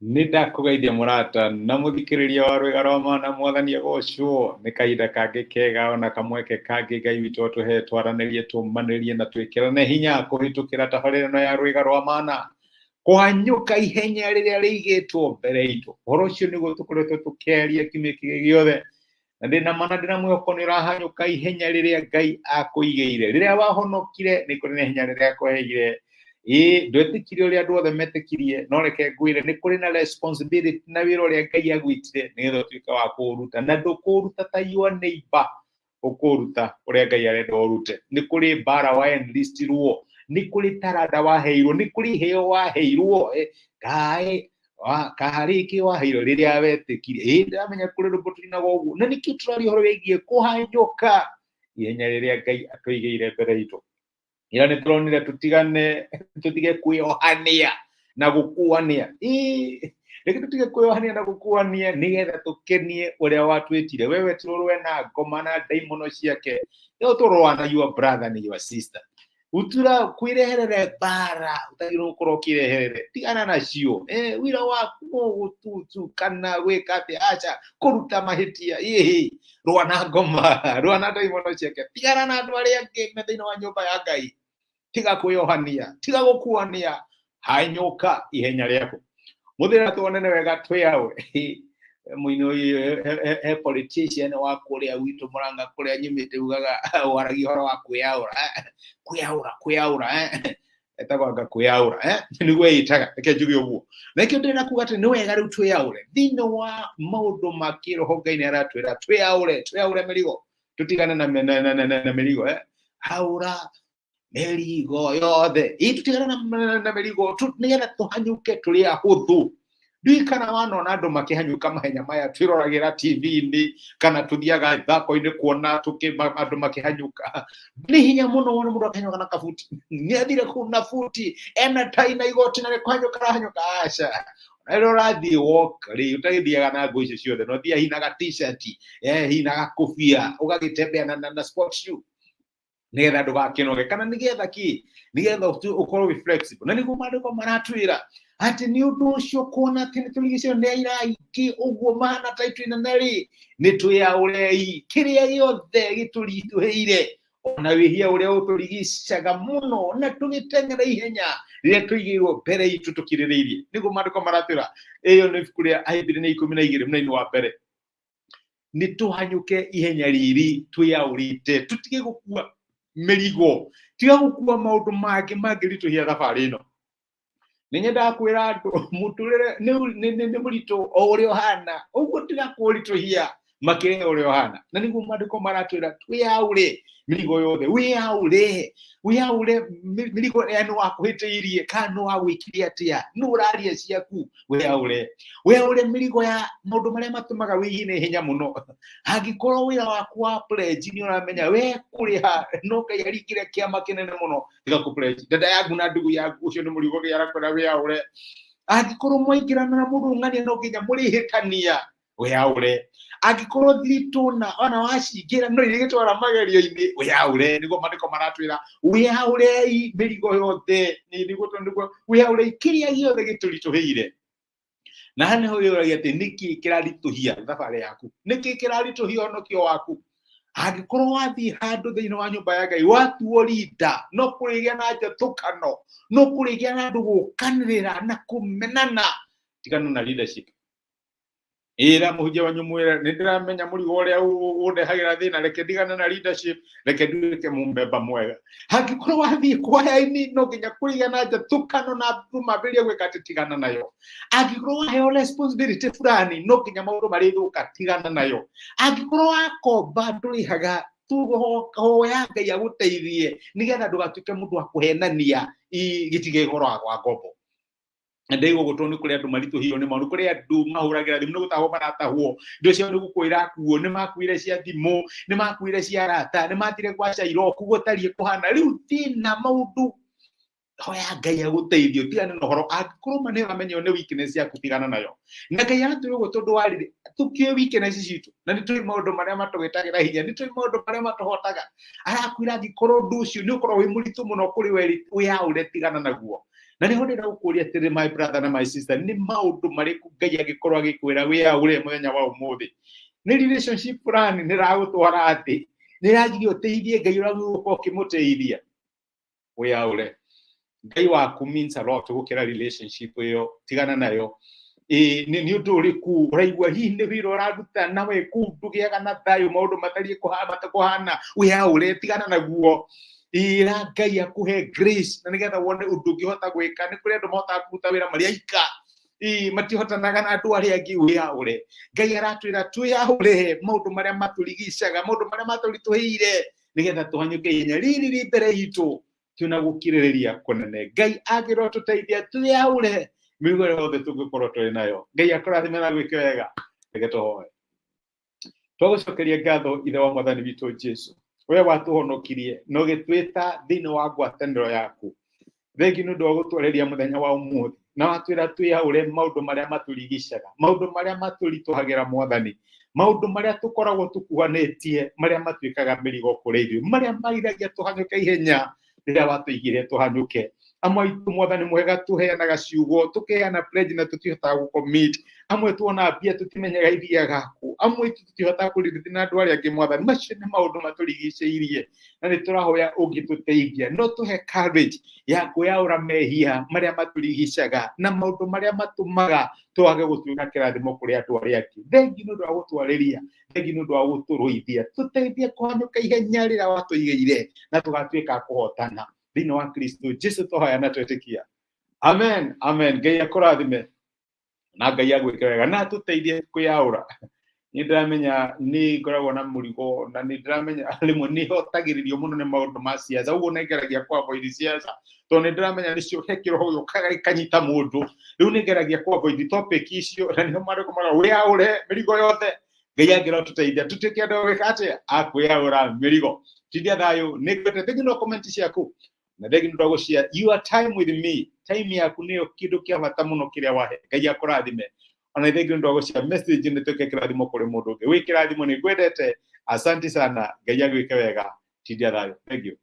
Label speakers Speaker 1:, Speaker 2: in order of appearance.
Speaker 1: Nĩ ndakũgeithia mũrata na mũthikĩrĩria wa Rwĩga rwa Mana, Mwathani agocwo. Nĩ kahinda kangĩ kega ona kamweke kangĩ Ngai witũ atũhe twaranĩrie, tũmanĩrie na twĩkĩrane hinya kũhĩtũkĩra tabarĩra ĩno ya Rwĩga rwa Mana, kũhanyũka ihenya rĩrĩa rĩigĩtwo mbere itũ. Ũhoro ũcio nĩguo tũkoretwo tũkĩaria kiumia kĩrĩ gĩothe, na ndĩna ma na ndĩna mwĩhoko nĩ ũrahanyũka ihenya rĩrĩa Ngai akũigĩire. Rĩrĩa wahonokire nĩ kũrĩ na ihenya rĩrĩa akũheire. Ĩĩ, ndwetĩkirie ũrĩa andũ othe metĩkirie, no reke ngwĩre nĩ kũrĩ na responsibility na wĩra ũrĩa Ngai agwĩtire nĩgetha ũtuĩke wa kũũruta, na ndũkũũruta ta your neighbor, ũkũũruta ũrĩa Ngai arenda ũrute. Nĩ kũrĩ mbara wa enlistirwo, nĩ kũrĩ taranda waheirwo, nĩ kũrĩ iheo waheirwo, kaĩ karĩ kĩ waheirwo rĩrĩa wetĩkirie. Ĩĩ, ndĩramenya kũrĩ rwĩmbo tũinaga ũguo, na nĩkĩo tũraria ũhoro wĩgiĩ kũhanyũka ihenya rĩrĩa Ngai atũigĩire mbere itũ. Ira nĩ tũronire tũtigane, tũtige kwĩyohania na gũkuania. Ĩĩ, reke tũtige kwĩyohania na gũkuania nĩgetha tũkenie ũrĩa watwĩtire. We wetirwo ũrũe na ngoma na ndaimono ciake, rĩu tũrũa na your brother and your sister. Utura kwĩreherere mbara ũtagĩrĩirwo gũkorwo ũkĩreherere, tigana nacio. Wĩra waku no gũtutukana gwĩka atĩa? Aca, kũruta mahĩtia. Ĩhĩ, rũa na ngoma, rũa na ndaimono ciake, tigana na andũ arĩa angĩ me thĩinĩ wa nyũmba ya Ngai. Tiga kwĩyohania, tiga gũkuania, hanyũka ihenya rĩaku. Mũthenya tuonene wega twĩ awe. Mũini ũyũ he politician wa kũrĩa gwitũ Mũrang'a kũrĩa nyumĩte ugaga waragia ũhoro wa kwĩyaũra, kwĩyaũra, kwĩyaũra, etagwo anga kwĩyaũra, nĩguo ĩtaga, reke njuge ũguo. Na nĩkĩo ndĩrenda kuga atĩ nĩ wega rĩu twĩyaũre thĩinĩ wa maũndũ ma kĩroho. Ngai nĩ aratwĩra twĩyaũre, twĩyaũre mĩrigo, tũtigane na mĩrigo, haũra mĩrigo yothe, ĩ tũtigane na mĩrigo nĩgetha tũhanyũke tũrĩ ahũthũ. Ndiũĩ kana wanona andũ makĩhanyũka mahenya maya twĩroragĩra TV-inĩ kana tũthiaga ithako-inĩ kuona andũ makĩhanyũka. Nĩ hinya mũno wone mũndũ akĩhanyũka na kabuti, nĩ athire kũu na buti ena tai na igoti na nĩ kũhanyũka arahanyũka. Aca, rĩrĩa ũrathiĩ walk rĩ, ũtagĩthiaga na nguo icio ciothe, no thiaga hihi na ga t-shirt, hihi na gakobia, ũgagĩtembea na sport shoe nĩgetha ndũgakĩnoge, kana nĩgetha kĩ, nĩgetha ũkorwo wĩ flexible. Na nĩguo maandĩko maratwĩra atĩ nĩ ũndũ ũcio, kuona atĩ nĩ tũrigicĩrio nĩ aira aingĩ ũguo mahana ta itu inene rĩ, nĩ twĩyaũrei kĩrĩa gĩothe gĩtũritũhĩire ona wĩhia ũrĩa ũtũrigicaga mũno, na tũgĩteng'era ihenya rĩrĩa tũigĩirwo mbere itũ tũkirĩrĩirie. Nĩguo maandĩko maratwĩra. Ĩyo nĩ ibuku rĩa Ahibirania 12 mũraini wa mbere. Nĩ tũhanyũke ihenya rĩrĩ twĩyaũrĩte, tũtige gũkua mĩrigo, tiga gũkua maũndũ mangĩ mangĩritũhia thabarĩ ĩno. Nĩ nyendaga kwĩra andũ mũtũrĩre nĩ mũritũ o ũrĩa ũhana ũguo, tiga kũritũhia makĩria ũrĩa ũhana. Na nĩguo maandĩko maratwĩra twĩyaũre mĩrigo yothe, wĩyaũre, wĩyaũre mĩrigo ĩrĩa nĩ wakũhĩtĩirie kana nĩ wagwĩkire atĩa, nĩ ũraria ciaku. Wĩyaũre, wĩyaũre mĩrigo ya maũndũ marĩa matũmaga wĩiye na ihenya mũno. Angĩkorwo wĩra waku wa pledge nĩ ũramenya we kũrĩha no Ngai aringire kĩama kĩnene mũno, tiga kũ pledge dada yaku na ndugu yaku, ũcio nĩ mũrigo Ngai arakwĩra wĩyaũre. Angĩkorwo mwaingĩrana na mũndũ ng'ania no nginya mũrĩhĩtania, wĩyaũre. Angĩkorwo thiritũ na ona wacingĩra no irĩgĩtwara magerio-inĩ, wĩyaũre. Nĩguo maandĩko maratwĩra wĩyaũrei mĩrigo yothe, nĩguo nĩguo wĩyaũrei kĩrĩa gĩothe gĩtũritũhĩire. Na haha nĩho wĩyũragia atĩ nĩkĩ kĩraritũhia thabarĩ yaku, nĩkĩ kĩraritũhia ũhonokio waku. Angĩkorwo wathiĩ handũ thĩinĩ wa nyũmba ya Ngai watuo rinda, no kũrĩgĩa na njatũkano, no kũrĩgĩa na andũ gũkanĩrĩra na kũmenana, tigana na leadership. Ĩra mũhunjia wanyu, mwĩre nĩ ndĩramenya mũrigo ũrĩa ũndehagĩra thĩna, reke ndigane na leadership, reke nduĩke mũmemba mwega. Angĩkorwo wathiĩ kwaya-inĩ no nginya kũrĩgĩa na njatũkano na andũ mambĩrĩrie gwĩka atĩ, tigana nayo. Angĩkorwo waheo responsibility fulani no nginya maũndũ marĩthũka, tigana nayo. Angĩkorwo wakomba ndũrĩhaga, hoya Ngai agũteithie nĩgetha ndũgatuĩke mũndũ wa kũhenania gĩtige ũhoro wa ngombo. Ndaigua ũguo tondũ nĩ kũrĩ andũ maritũhĩirwo nĩ maũndũ, kũrĩ andũ mahũragĩra thimũ nĩ gũtahwo maratahwo, indo ciao nĩ gũkua irakuo, nĩ makuire cia thimũ, nĩ makuire cia arata, nĩ mathire gwa Cairoku gũtariĩ kũhana rĩu thĩna maũndũ. Hoya Ngai agũteithie ũtigane na ũhoro. Angĩkorwo ma nĩ ũramenya nĩ weakness yaku, tigana nayo. Na Ngai aratwĩra ũguo tondũ wa rĩrĩ, tũkĩũĩ weakness citũ na nĩ tũĩ maũndũ marĩa matũgĩtagĩra hinya, nĩ tũĩ maũndũ marĩa matũhotaga. Arakwĩra angĩkorwo ũndũ ũcio nĩ ũkorwo wĩ mũritũ mũno kũrĩ we, wĩyaũre, tigana naguo. Na nĩho ndĩragũkũria atĩrĩ, my brother na my sister, nĩ maũndũ marĩkũ Ngai angĩkorwo agĩkwĩra wĩyaũre mũthenya wa ũmũthĩ? Nĩ relationship fulani nĩ ragũtwara thĩ, nĩ ragiria ũteithie Ngai ũrĩa ũgũkorwo ũkĩmũteithia? Wĩyaũre. Ngai waku means a lot gũkĩra relationship ĩyo, tigana nayo. Ĩ nĩ ũndũ ũrĩkũ ũraigua hihi nĩ wĩra ũraruta nawe kũu ndũgĩaga na thayũ, maũndũ matariĩ kũhana? Wĩyaũre, tigana naguo. Ĩra Ngai akũhe grace na nĩgetha wone ũndũ ũngĩhota gwĩka. Nĩ kũrĩ andũ mahotaga kũruta wĩra marĩ aika, ĩ matihotanaga na andũ arĩa angĩ. Wĩyaũre. Ngai aratwĩra twĩyaũre maũndũ marĩa matũrigicaga, maũndũ marĩa matũritũhĩire, nĩgetha tũhanyũke ihenya rĩrĩ rĩ mbere itũ twĩna gũkirĩrĩria kũnene. Ngai angĩrwo tũteithia twĩyaũre mĩrigo yothe tũngĩkorwo tũrĩ nayo. Ngai akũrathime na gwĩke wega. Reke tũhoe. Twagũcokeria ngatho, Ithe wa Mwathani witũ Jesu, we watũhonokirie na ũgĩtwĩta thĩinĩ wa ngwatanĩro yaku. Thengi nĩ ũndũ wa gũtwarĩria mũthenya wa ũmũthĩ na watwĩra twĩyaũre maũndũ marĩa matũrigicaga, maũndũ marĩa matũritũhagĩra, Mwathani, maũndũ marĩa tũkoragwo tũkuhanĩtie, marĩa matuĩkaga mĩrigo kũrĩ ithuĩ, marĩa magiragia tũhanyũke ihenya rĩrĩa watũigire tũhanyũke. Amwe aitũ, Mwathani mwega, tũheanaga ciugo, tũkeana pledge na tũtihotaga gũcommit. Amwe tuona mbia tũtimenyaga ithiaga kũ. Amwe aitũ tũtihotaga kũririthia na andũ arĩa angĩ. Mwathani, macio nĩ maũndũ matũrigicĩirie na nĩ tũrahoya ũngĩtũteithia no tũhe courage ya kwĩyaũra mehia marĩa matũrigicaga na maũndũ marĩa matũmaga twage gũtuĩka kĩrathimo kũrĩ andũ arĩa angĩ. Thengi nĩ ũndũ wa gũtwarĩria, thengi nĩ ũndũ wa gũtũrũithia. Tũteithie kũhanyũka ihenya rĩrĩa watũigĩire na tũgatuĩka a kũhotana thĩinĩ wa Kristo Jesu twahoya na twetĩkia. Amen, amen. Ngai akũrathime na Ngai agwĩke wega na atũteithie kwĩyaũra. Nĩ ndĩramenya nĩ ngoragwo na mũrigo na nĩ ndĩramenya rĩmwe nĩ hotagĩrĩrio mũno nĩ maũndũ ma siasa, ũguo nĩ ngeragia kũ avoid siasa tondũ nĩ ndĩramenya nĩcio he kĩroho gĩũkaga gĩkanyita mũndũ. Rĩu nĩ ngeragia kũ avoid topic icio, na nĩho maandĩko marauga wĩyaũre mĩrigo yothe. Ngai angĩra tũteithia tũtuĩke andũ a gwĩka atĩa? A kwĩyaũra mĩrigo. Tindia thayũ, nĩ ngwete. Thengi no comment ciaku na thengi nĩ ũndũ wa gũshare your time with me. Time yaku nĩyo kĩndũ kĩa bata mũno kĩrĩa wahe. Ngai akũrathime. Ona thengi nĩ ũndũ wa gũshare message nĩ tuĩke kĩrathimo kũrĩ mũndũ ũngĩ. Wĩ kĩrathimo, nĩ ngwendete. Asante sana. Ngai agwĩke wega. Tindia thayũ. Thank you.